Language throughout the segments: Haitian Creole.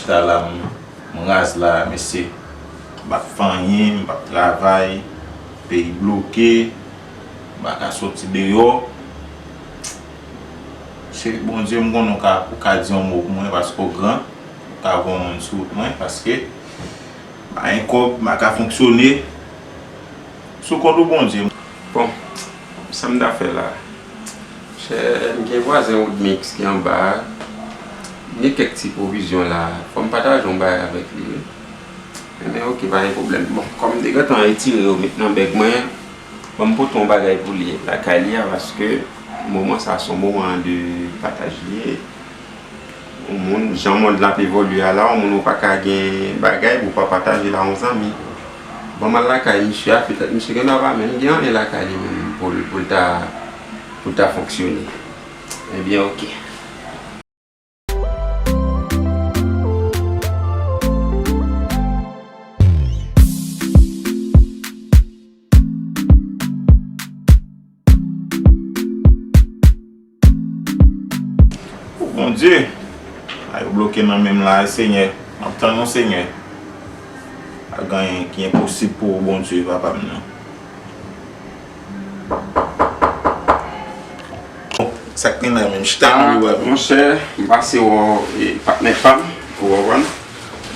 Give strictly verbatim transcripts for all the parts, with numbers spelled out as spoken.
Sa la, m, m raz la, mesye. M p ap fè anyen, m p ap travay, peyi bloke, m pa ka soti deyò. Se Bondye, m konnen w ka, ou ka di yon mo pou mwen, paske w gran, ou ka voye yon moun sou wout mwen, paske m pa gen kòb, m pa ka fonksyone. Sou kont ou, Bondye. Bon, sa m ta fè la? Chè, m gen vwazen Woodmix ki anba a. M gen kèk ti pwovizyon la. Fò m pataje yon bagay avèk li, wi. Enben, oke, pa gen pwoblèm. Bon, kòm m te gentan etire yo met nan bèg mwen, ban m pote yon bagay pou li lakay li a, paske moman sa a se yon moman de pataj li ye. Yon moun, jan mond la ap evolye a la, yon moun ou pa ka gen bagay pou w pa pataje l a yon zanmi. Ban m al lakay misye a, petèt misye gen dwa pa menm gen anyen lakay li menm pou l, pou l ta, pou l ta fonksyone. Ebyen, oke. O Bondye, a yo bloke nan men m la, Senyè. M ap tann ou, Senyè. Pa gen anyen ki enposib pou ou, Bondye, papa m nan. Bon, sa k gen la menm? Chita nan biwo a menm. Monchè, m pase wè w, e, patnè pa m, ou konprann?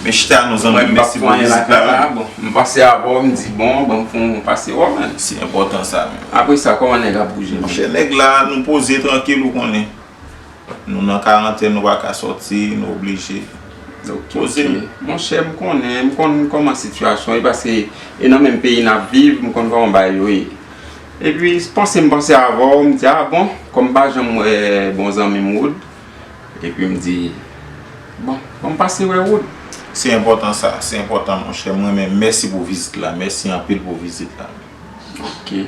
Men chita non, zanmi m, mèsi pou vizit la menm. Bon, m pase avè w, m di, bon, ban m fè yon pase wè w menm. Se enpòtan sa menm. Apre sa, kòman nèg ap bouje menm? Monchè, nèg la, nou poze trankil, ou konnen. Nou nan karantèn, nou pa ka sòti, nou oblije poze. Monchè, m konnen, m konn kòman sitiyasyon ye, paske e nan menm peyi n ap viv, m konn kòman bagay yo ye. Epi, panse m panse avè w, m di, a bon, kòm m pa janm wè bon zanmi m Wood, epi m di, bon, bon, m pase wè Wood. Se enpòtan sa, se enpòtan, monchè. Mwen menm, mèsi pou vizit la, mèsi anpil pou vizit la. Oke.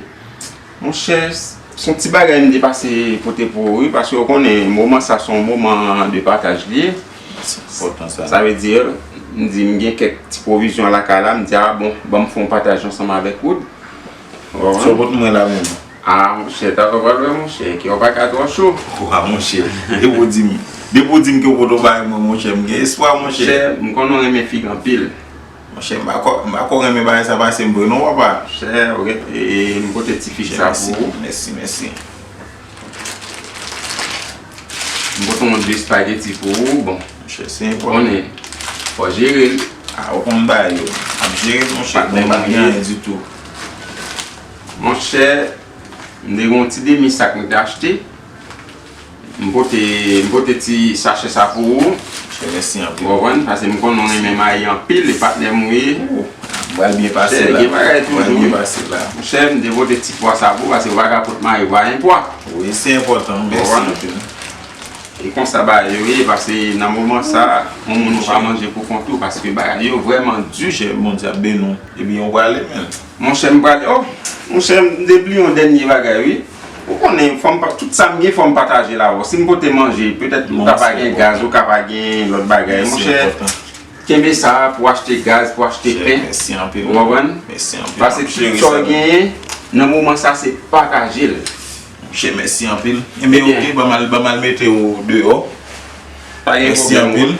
Monchè, s-, s on ti bagay m te pase pote pou ou, wi, paske w konnen, moman sa, s on moman de pataj li ye. Se enpòtan sa. Sa vle di, m di, m gen kèk ti pwovizyon lakay la, m di, a bon, ban m fè yon pataj ansanm avèk Wood. Ou konprann? Sa w pot mwen la menm? A, monchè, ta fè pral wè, monchè, kè w pa ka twò cho. Wa, monchè, depi w di m, depi w di m ke w pot yon bagay mwen, monchè, m gen espwa, monchè. Monchè, m konnen w renmen fig anpil. Monchè, m pa ko, m pa ko renmen bagay sa pase m vre non, papa. Monchè, ou gen, e, m pote ti fig sa pou ou. Mèsi, mèsi. M pote yon de espageti pou ou, bon. Monchè, se enpòtan. Konnen, fò jere l. A, ou konn bagay yo. M ap jere l, monchè. Patnè m pa gen anyen ditou. Monchè, m te gen yon ti demi sak m te achte. M pote, m pote ti sachè sa pou ou. Monchè, mèsi anpil. Ou konprann? Paske m konnen w renmen mayi anpil, e patnè m ou ye. M pral byen pase la. Monchè, gen bagay toujou, wi. M pral byen pase la. Monchè, m te pote ti pwa sa pou ou, paske w pa ka pot mayi, w pa gen pwa. Wi, se enpòtan. Mèsi anpil. E konsa bagay yo ye, paske nan moman sa, yon moun ou pa manje pou kont ou, paske bagay yo vrèman di. Monchè, Bondye ap beni w. Ebyen, ou prale, men. Monchè, m prale. O, monchè, m te bliye yon dènye bagay, wi. Ou konnen, fò m pa, tout sa m gen, fò m pataje l avè w. Si m pote manje, petèt ou ka pa gen gaz, ou ka pa gen lòt bagay. Monchè, kenbe sa pou achte gaz, pou achte pen. Ou konprann? Paske tout sa w genyen, nan moman sa, se pataje l. Monchè, mèsi anpil. Ebyen, oke, ban m al, ban m al mete w deyò. Pa gen pwoblèm. Mèsi anpil.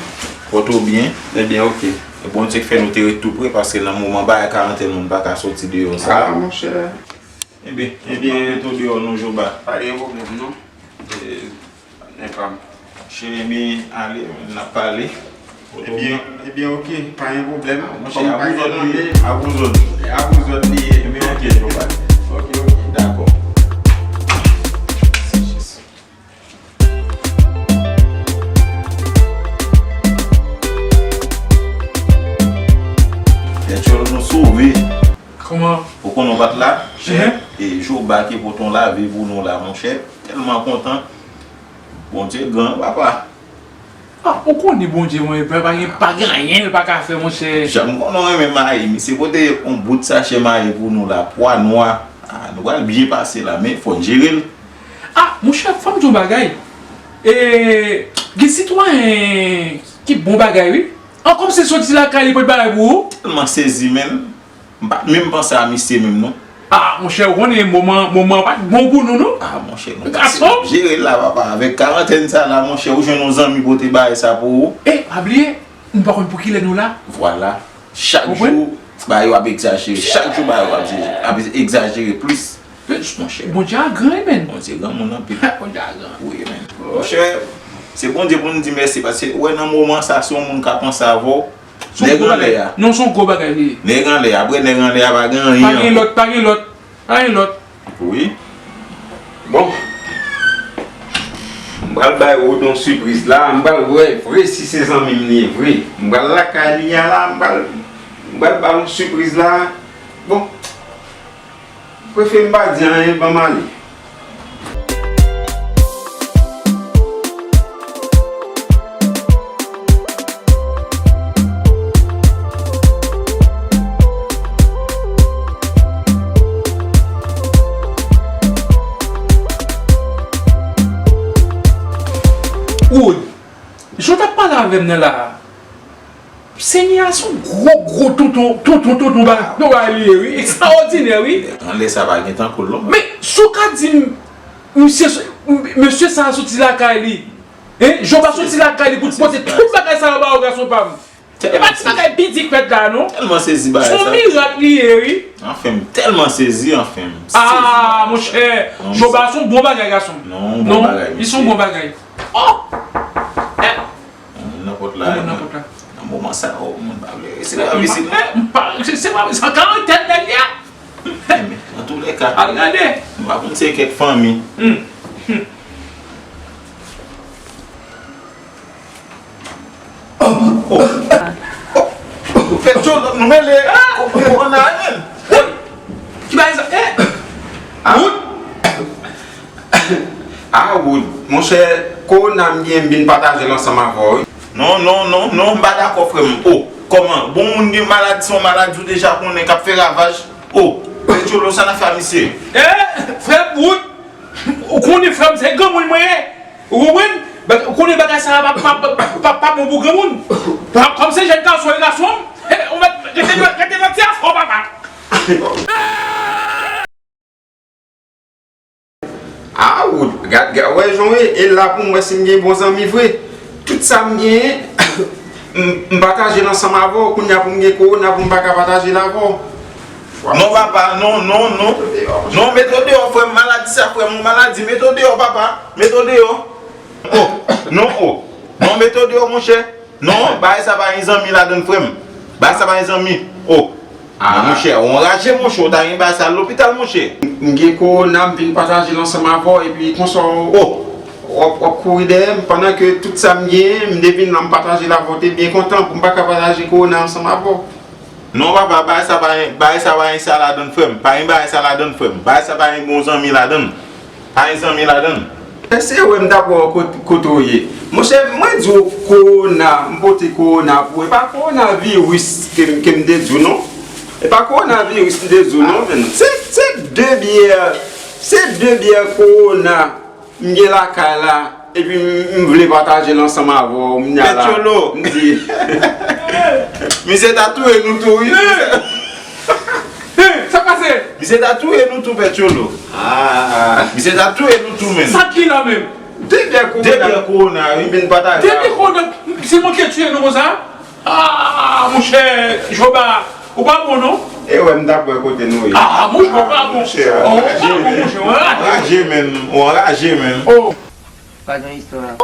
Pòte w byen. Ebyen, oke. E Bondye k fè nou te ret tou pre, paske nan moman bagay karantèn, moun pa ka soti deyò sa. A, monchè. Ebyen, ebyen, mete w deyò non, Joba. Pa gen pwoblèm, non. E, patnè pa m. Monchè, ebyen, ale, n ap pale. Ebyen, ebyen, oke, pa gen pwoblèm. Monchè, a wouzòd li ye, a wouzòd. A wouzòd li ye. Ebyen, oke, Joba. Oke, oke. Dakò. Tèt yo nou sove. Kòman? Ou konnen w pa t la, chè. E Joba ki pote yon lave pou nou la, monchè. Tèlman kontan. Bondye gran, papa. A, ou konnen Bondye, mwen, pa, pa gen, pa gen anyen l pa ka fè, monchè. Jan m konnen w renmen mayi, misye pote yon bout sachè mayi pou nou la, pwa nwa. A, nou pral byen pase la, men fò n jere l. A, monchè, fò m di w yon bagay. E, gen sitwayen ki bon bagay, wi. An, kòmsi l soti lakay li, pote bagay pou ou. Tèlman sezi, menm. M pa t menm panse a misye menm, non. A, monchè, ou konnen moman, moman an pa t bon pou nou, non. A, monchè, nou pase, n ap jere l la, papa. Avèk karantèn sa la, monchè, ou jwenn yon zanmi pote bagay sa pou ou. E, pa bliye, Nou pa konn pou kilè nou la. Vwala. Chak jou, bagay yo ap egzajere. Chak jou, bagay yo ap egzajere, ap egzajere plis. Monchè. Bondye a gran, wi, menn. Bondye granmoun anpil. Bondye a gran. Wi, menn. Monchè, se Bondye pou n di mèsi, paske, ou wè, nan moman sa, se yon moun k ap panse avè w. Nèg anlè a. Non, se yon gwo bagay li ye. Nèg anlè a. Apre nèg anlè a, pa gen anyen ankò. Pa gen lòt, pa gen lòt. Pa gen lòt. Wi. Bon. M pral bay Wood yon sipriz la. M pral wè vre si se zanmi m li ye vre. M pral lakay li a la. M pral, m pral ba l yon sipriz la. Bon. Prefere m pa di anyen, ban m ale. Wood, jan w t ap pale avè m nan la a, Senyè a se yon gwo, gwo tonton, tonton, tonton ba-, bagay li ye, wi. Ekstraòdinè, wi. Anlè sa pa gen tankou l, non. Men, si w ka di m, misye, mesye sa a soti lakay li, hein, Joba soti lakay li pou t pote tout bagay sa yo ba w, gason pa m. E pa ti bagay piti k fèt la, non. Tèlman sezi bagay sa. Se yon mirak li ye, wi. Anfen, m tèlman sezi, anfen, m sezi. Ah, monchè, Joba se yon bon bagay, gason. Non, bon bagay, mesye. Non, li se yon bon bagay. Oh! Eh! Yon moun nan pòt la. Yon moun nan pòt la. Nan moman sa, oh, moun pa vle. Se pa visit, non. M pa, se, se pa, se karantèn nèg li a. Men, antoulèka, al gade. Nou pa konn se kèk fanmi. Hmm. Oh. Oh. Fè tcholo, nou mele. Ko-, ko-, kòwona, menn. Woy. Ki bagay sa? Eh. Ah. Wood. Ah, Wood. Monchè, kowona m gen, m vin pataje l ansanm avè w, wi. Non, non, non, non, m pa dakò, frè m. Oh, kòman? Bon, moun gen maladi, se yon maladi ou deja konnen k ap fè ravaj. Oh, Petcholo, sa n ap fè a misye? Eh, frè m, Wood, ou konnen frè m, se granmoun mwen ye. Ou konprann? Ba-, ou konnen bagay sa a pa, pa, pa, pa, pa bon pou granmoun. Pa, kòm se jèn gason e gason, eh, ou mèt rete, rete nan ti afè w, papa. Ah, Wood, gad, gad, wè jan w ye, e la pou m wè si m gen bon zanmi vre. Tout sa m genyen, m, m pataje l ansanm avè w. Kounye a pou m gen kowona pou m pa ka pataje l avè w. Non, papa, non, non, non. Non, mete w deyò, frè m, maladi sa, frè m, yon maladi. Mete w deyò, papa. Mete w deyò. Oh, non, oh. Non, mete w deyò, monchè. Non, bagay sa pa gen zanmi ladann, frè m. Bagay sa pa gen zanmi. Oh. Ah. Non, monchè, ou anraje, monchè, ou ta gen bagay sa lopital, monchè. M gen kowona, m vin pataje l ansanm avè w, epi konsa w, oh, w ap, w ap kouri dèyè m, pandan ke tout sa m genyen, m te vin la, m pataje l avè w, te byen kontan pou m pa ka pataje kowona ansanm avè w. Non, papa, bagay sa pa gen, bagay sa pa gen sa ladann, frè m. Pa gen bagay sa ladann, frè m. Bagay sa pa gen bon zanmi ladann. Pa gen zanmi ladann. Èske wè m t ap wè w kot-, kote w ye? Monchè, mwen di w kowona, m pote kowona pou ou. E pa kowonaviris ke m, ke m te di w, non. E pa kowonaviris m te di w, non, menn. Se, se de byè, se de byè kowona m gen lakay la, epi m, m vle pataje l ansanm avè w, m nya la. Petcholo. M di. Misye ta touye nou tou, wi. Hey! Hey! Sa pase? Misye ta touye nou tou, Petcholo. Ah. Misye ta touye nou tou, menn. Sa ki la menm? De byè kowona. De byè kowona, wi. M vin pataje. De byè kowona, se manke touye nou konsa? Ah, monchè, Joba, ou pa bon, non? E wè, m t ap wè kote nou ye. Ah, monchè, ou pa bon. Monchè, oh, ou pa bon, monchè, ou anraje. Anraje, menn. Ou anraje, menn. Oh. Pa gen istwa.